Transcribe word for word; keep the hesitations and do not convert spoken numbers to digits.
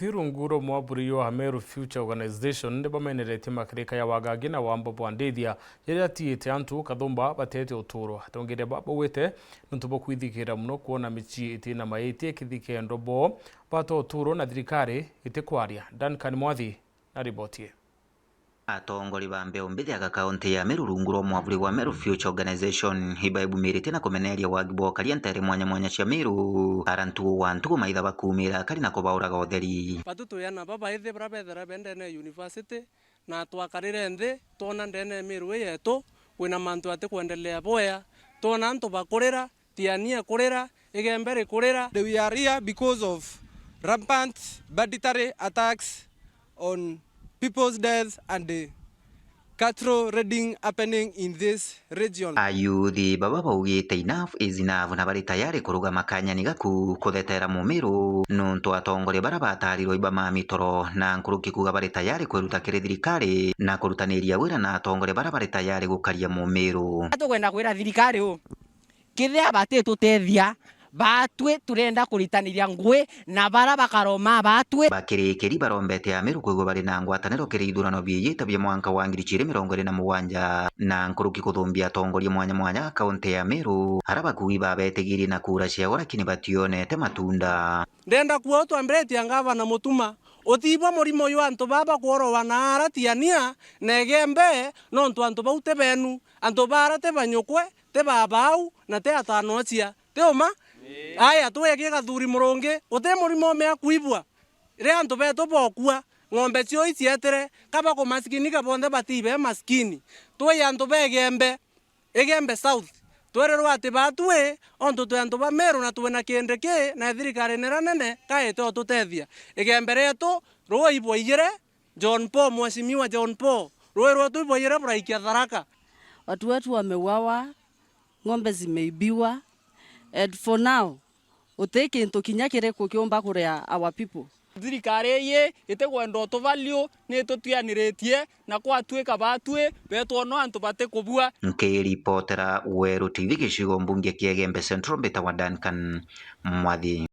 Thi rungu rwa mwaburi jwa Meru Future Organization ni bameneretie makirika ya wagagi na wamba bwa ndithia jaria atiite antu kathumba batete uturo. Atongeria ba baugite nontu bwa kwithigira mono kwona micii itina maiti ikithikendwa bo bata uturo na thirikari itikwaria. Duncan Mwathi na riboti ii. Atongori ba mbeu mbithi aga kaunti ya Meru rungu rwa mwaburi wa Meru Future Organization ibaibumiritie na kumeneria wagi bwa ukaria nteere mwanya mwanya cia Meru, ara ntugu gwa ntugu maitha bakuumira akari na kubauraga utheri. Batu twi ana babaithi baria bethira be ndene ya university, na twakarire nthi, twona ndene ya Meru ii yetu kwina mantu atikwendelea bwea, twona antu bakurira, Tiania kurira, Igembe rikurira. We are here because of rampant banditry attacks on people's death and cattle raiding happening in this region. Ayuthi baba baugite enough is enough na bari tayari kuruga makanyani gaku kuthetera mumiru, nontu atongoria bara batarirwe iba ma mitoro na nkuruki kuga bari tayari kwiruta kiri thirikari na kurutaniria wira na atongoria bara bari tayari gukaria mumiru. Tukwenda kwira thirikari u Kethira batitutethia, baatwi turenda kuritaniria ngui na bara bakaroma baatwi. Bakirikiri barombete Ameru kwigua bari na ngwataniro kiri ithurano biijite bia mwanka wa ngiri ijiri mirongo iri na mugwanja, na nkuruki kuthumbia atongoria mwanya mwanya a kaunti ya Meru, ara bakugi babetigiri na kura ciao lakini bationete matunda. Ndenda kuuga utwambiritie ngavana Mutuma, utiibwa murimo jwa antu baa bakworowa na ara Tiania na Igembe, nontu antu bau ti benu, antu bara ti banyukwe, ti baba au, na ti atanocia, ti uma? Ii. Aya, twege Gathuri Murungi, uti murimo umea kwibua. Ri antu betu bokua, ng'ombe cio icietire, kaba kumasikini ka bonthe batibe masikini. Twi antu ba Igembe, Igembe South. Twerirwe ati batwi, ontu twi antu ba Meru na twina kindi ki, na thirikari nira nene, kaite ututethia. Igembe rietu, ruu ibwaiyire, John Paul, Mheshimiwa John Paul, rui rwetu ibwaiyire buraikia Tharaka. Watu wetu wameuawa, ng'ombe zimeibiwa, and for now, uti kintu kinya kiriku kiumba kuria our people. Thirikari ii itikwenda utuvalue, ni itutianiritie, na kwatuika batwi betwonwa antu batikubua. Nkiripotera Weru T V gicigo mbunge kia Igembe Central, mbitagwa Duncan Mwathi.